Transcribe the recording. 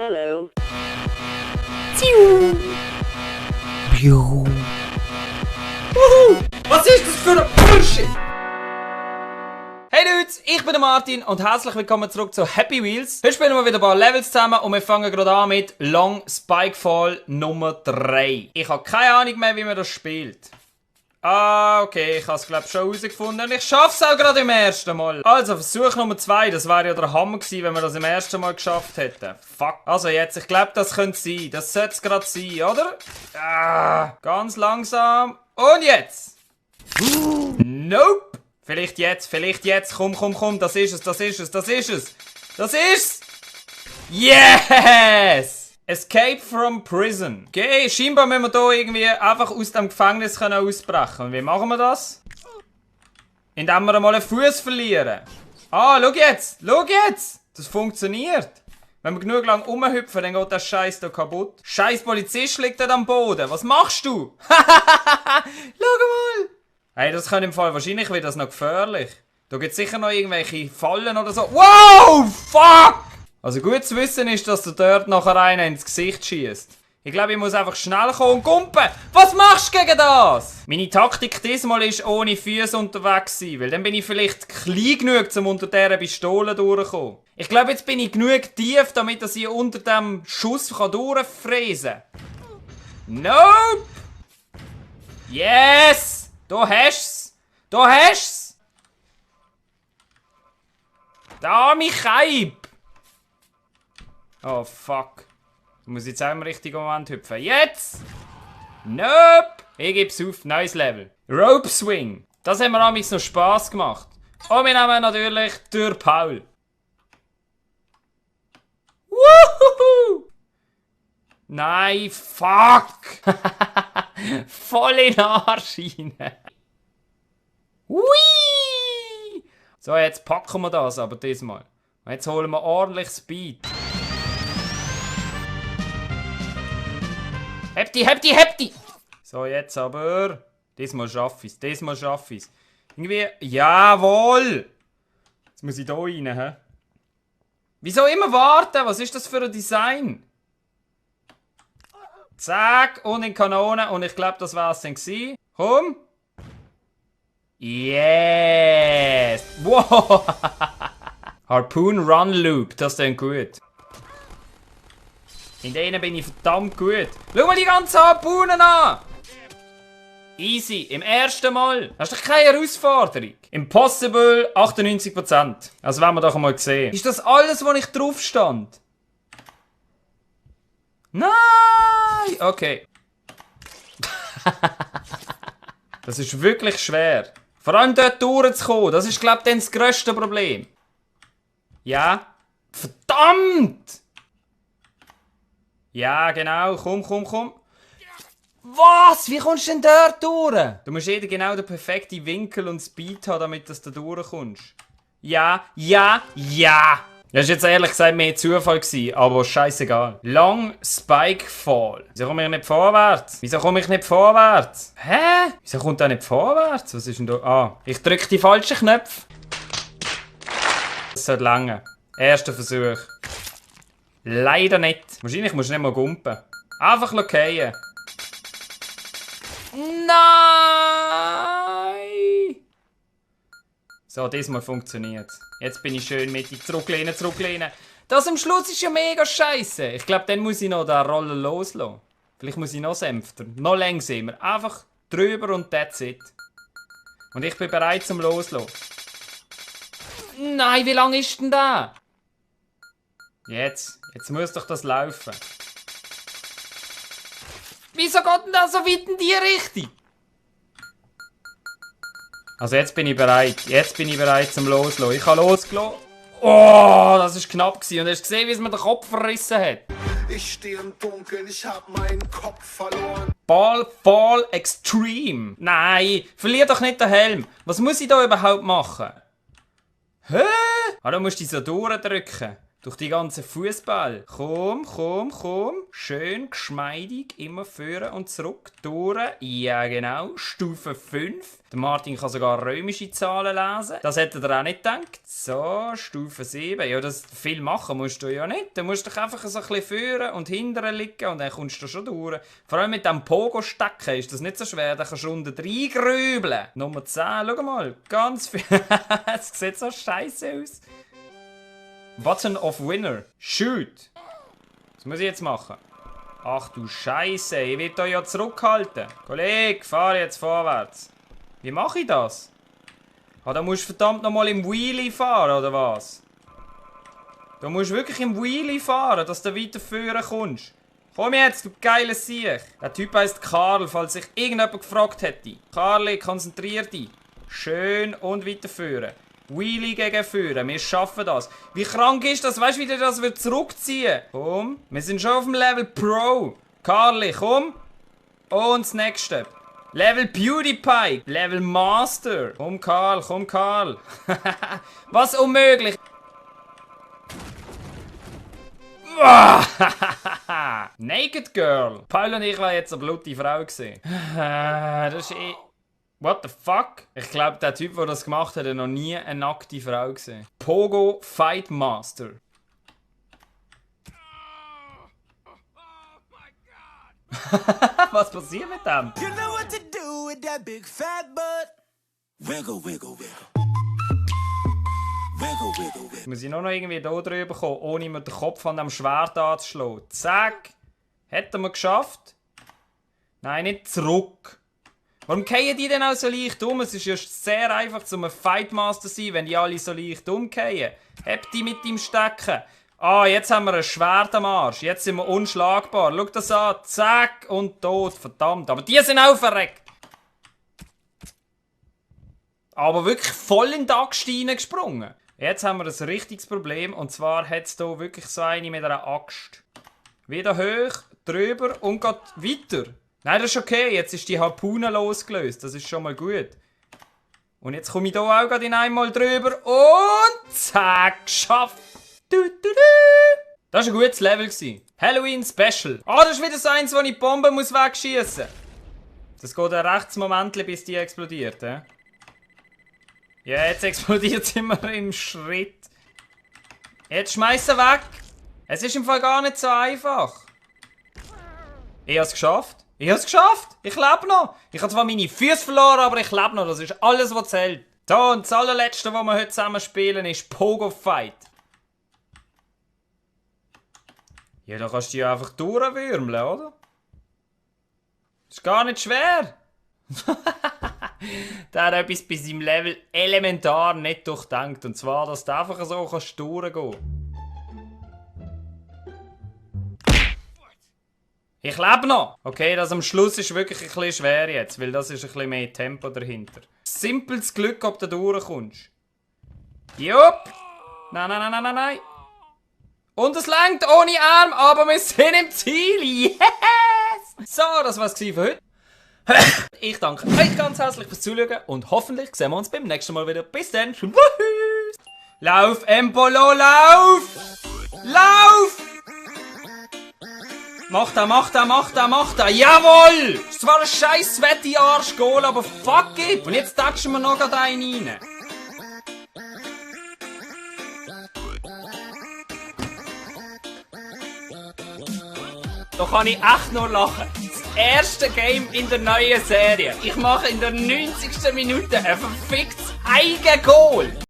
Hallo. Was ist das für ein Bullshit? Hey Dudes, ich bin der Martin und herzlich willkommen zurück zu Happy Wheels. Heute spielen wir wieder ein paar Levels zusammen und wir fangen gerade an mit Long Spikefall Nummer 3. Ich habe keine Ahnung mehr, wie man das spielt. Ah, okay, ich habe es glaube ich schon herausgefunden und ich schaffe es auch gerade im ersten Mal. Also, Versuch Nummer 2, das wäre ja der Hammer gewesen, wenn wir das im ersten Mal geschafft hätten. Fuck. Also jetzt, ich glaube, das könnte sein. Das sollte es gerade sein, oder? Ah, ganz langsam. Und jetzt! Nope! Vielleicht jetzt. Komm. Das ist es. Das ist Yes! Escape from prison. Okay, scheinbar müssen wir hier irgendwie einfach aus dem Gefängnis ausbrechen. Und wie machen wir das? Indem wir mal einen Fuß verlieren. Ah, schau jetzt! Das funktioniert. Wenn wir genug lang rumhüpfen, dann geht der Scheiß hier kaputt. Scheiß Polizist liegt dort am Boden. Was machst du? Schau mal! Hey, das kann im Fall wahrscheinlich wird das noch gefährlich. Da gibt es sicher noch irgendwelche Fallen oder so. Wow! Fuck! Also gut zu wissen ist, dass du dort nachher einen ins Gesicht schießt. Ich glaube, ich muss einfach schnell kommen und kumpen. Was machst du gegen das? Meine Taktik diesmal ist, ohne Füße unterwegs zu sein, weil dann bin ich vielleicht klein genug, um unter dieser Pistole durchzukommen. Ich glaube, jetzt bin ich genug tief, damit ich unter dem Schuss durchfräsen kann. Nope! Yes! Du hast's! Da, mich Keib! Oh, fuck. Ich muss jetzt auch im richtigen Moment hüpfen. Jetzt! Nope! Ich geb's auf. Neues Level. Rope Swing. Das haben wir amigs noch Spass gemacht. Und wir nehmen natürlich durch Paul. Woohoo! Nein, fuck! Voll in den Arsch rein. Hui! So, jetzt packen wir das aber diesmal. Und jetzt holen wir ordentlich Speed. Hefti! So, jetzt aber. Diesmal schaff ich's. Irgendwie. Jawohl! Jetzt muss ich da rein, hä? Wieso immer warten? Was ist das für ein Design? Zack, und in Kanone. Und ich glaube, das war's dann gewesen. Komm! Yes! Wow! Harpoon Run Loop, das ist dann gut. In denen bin ich verdammt gut. Schau mal die ganzen Harpunen an! Easy, im ersten Mal. Das ist doch keine Herausforderung. Impossible 98%. Also werden wir doch mal sehen. Ist das alles, wo ich drauf stand? Nein! Okay. Das ist wirklich schwer. Vor allem dort durchzukommen. Das ist, glaube ich, dann das grösste Problem. Ja? Verdammt! Ja, genau. Komm. Was? Wie kommst du denn dort durch? Du musst jeder genau den perfekten Winkel und Speed haben, damit du da durchkommst. Ja. Das war jetzt ehrlich gesagt mehr Zufall gewesen, aber scheißegal. Long Spikefall. Wieso komme ich nicht vorwärts? Hä? Wieso kommt er nicht vorwärts? Was ist denn da? Ah, ich drücke die falschen Knöpfe. Das sollte lange. Erster Versuch. Leider nicht. Wahrscheinlich musst du nicht mal gumpen. Einfach fallen. Nein! So, diesmal funktioniert. Jetzt bin ich schön mittig. Zurücklehnen. Das am Schluss ist ja mega scheiße. Ich glaube, dann muss ich noch den Roller loslassen. Vielleicht muss ich noch sanfter. Noch langsamer. Einfach drüber und that's it. Und ich bin bereit zum Loslassen. Nein, wie lang ist denn da? Jetzt muss doch das laufen. Wieso geht denn das so weit in die Richtung? Also jetzt bin ich bereit. Zum Loslassen. Ich habe losgelassen. Oh, das war knapp gewesen. Und hast du gesehen, wie es mir den Kopf verrissen hat? Ich stehe im Dunkeln, ich habe meinen Kopf verloren. Fall Extreme. Nein, verlier doch nicht den Helm. Was muss ich da überhaupt machen? Hä? Ah, du musst dich so durchdrücken. Durch die ganzen Fußball. Komm, komm, komm. Schön geschmeidig. Immer führen und zurück. Durch. Ja, genau. Stufe 5. Der Martin kann sogar römische Zahlen lesen. Das hätte er auch nicht gedacht. So, Stufe 7. Ja, das viel machen musst du ja nicht. Du musst dich einfach so ein bisschen führen und hinterher liegen und dann kommst du schon durch. Vor allem mit dem Pogo-Stecken ist das nicht so schwer. Da kannst du unten reingrübeln. Nummer 10. Schau mal. Ganz viel. Es sieht so scheiße aus. Button of Winner. Shoot. Was muss ich jetzt machen? Ach du Scheiße, ich will euch ja zurückhalten. Kollege, fahr jetzt vorwärts. Wie mache ich das? Ah, da musst du verdammt nochmal im Wheelie fahren, oder was? Du musst wirklich im Wheelie fahren, dass du weiter führen kommst. Komm jetzt, du geiles Siech. Der Typ heisst Karl, falls sich irgendjemand gefragt hätte. Karli, konzentrier dich. Schön und weiterführen. Wheelie gegen Führen, wir schaffen das. Wie krank ist das? Weißt du, wie dir das wird zurückziehen? Komm, wir sind schon auf dem Level Pro. Karli, komm. Und das nächste. Level PewDiePie. Level Master. Komm, Karl, komm, Karl. Was unmöglich. Naked Girl. Paul und ich waren jetzt eine blutige Frau gesehen. Das ist What the fuck? Ich glaube, der Typ, der das gemacht hat, hat noch nie eine nackte Frau gesehen. Pogo Fight Master. Was passiert mit dem? You know what to do with that big fat butt. Wiggle, wiggle, wiggle. Wiggle, wiggle, wiggle. Muss ich nur noch irgendwie da drüber kommen, ohne mir den Kopf an dem Schwert anzuschlagen. Zack. Hätten wir geschafft? Nein, nicht zurück. Warum fallen die denn auch so leicht um? Es ist ja sehr einfach, zum ein Fightmaster zu sein, wenn die alle so leicht umfallen. Heb die mit dem Stecken. Ah, jetzt haben wir ein Schwert am Arsch. Jetzt sind wir unschlagbar. Schau das an. Zack und tot. Verdammt. Aber die sind auch verreckt. Aber wirklich voll in die Axt gesprungen. Jetzt haben wir ein richtiges Problem. Und zwar hat es hier wirklich so eine mit einer Axt. Wieder hoch, drüber und geht weiter. Nein, das ist okay. Jetzt ist die Harpune losgelöst. Das ist schon mal gut. Und jetzt komme ich hier auch gerade in einmal drüber. Und zack, geschafft. Das war ein gutes Level. Halloween Special. Ah, das ist wieder so eins, wo ich die Bombe wegschießen muss. Das geht ein rechtes Moment, bis die explodiert. Ja, jetzt explodiert sie immer im Schritt. Jetzt schmeißen weg. Es ist im Fall gar nicht so einfach. Ich habe es geschafft. Ich habe es geschafft! Ich lebe noch! Ich habe zwar meine Füße verloren, aber ich lebe noch. Das ist alles, was zählt. So, und das allerletzte, was wir heute zusammen spielen, ist Pogo Fight. Ja, da kannst du ja einfach durchwürmeln, oder? Das ist gar nicht schwer. Der hat etwas bei seinem Level elementar nicht durchdenkt. Und zwar, dass du einfach so durchgehen kannst. Ich lebe noch! Okay, das am Schluss ist wirklich ein bisschen schwer jetzt, weil das ist ein bisschen mehr Tempo dahinter. Simples Glück, ob du durchkommst. Jupp! Nein, nein, nein, nein, nein, nein! Und es langt ohne Arm, aber wir sind im Ziel! Yes! So, das war's für heute. Ich danke euch ganz herzlich fürs Zuschauen und hoffentlich sehen wir uns beim nächsten Mal wieder. Bis dann! Tschüss! Lauf, Empolo, lauf! Lauf! Mach da, mach da, mach da, mach da. Jawohl! Ist zwar ein scheiß wette Arschgoal, aber fuck it! Und jetzt tatschen wir noch gerade einen rein. Da kann ich echt nur lachen. Das erste Game in der neuen Serie. Ich mache in der 90. Minute ein verficktes Eigengoal.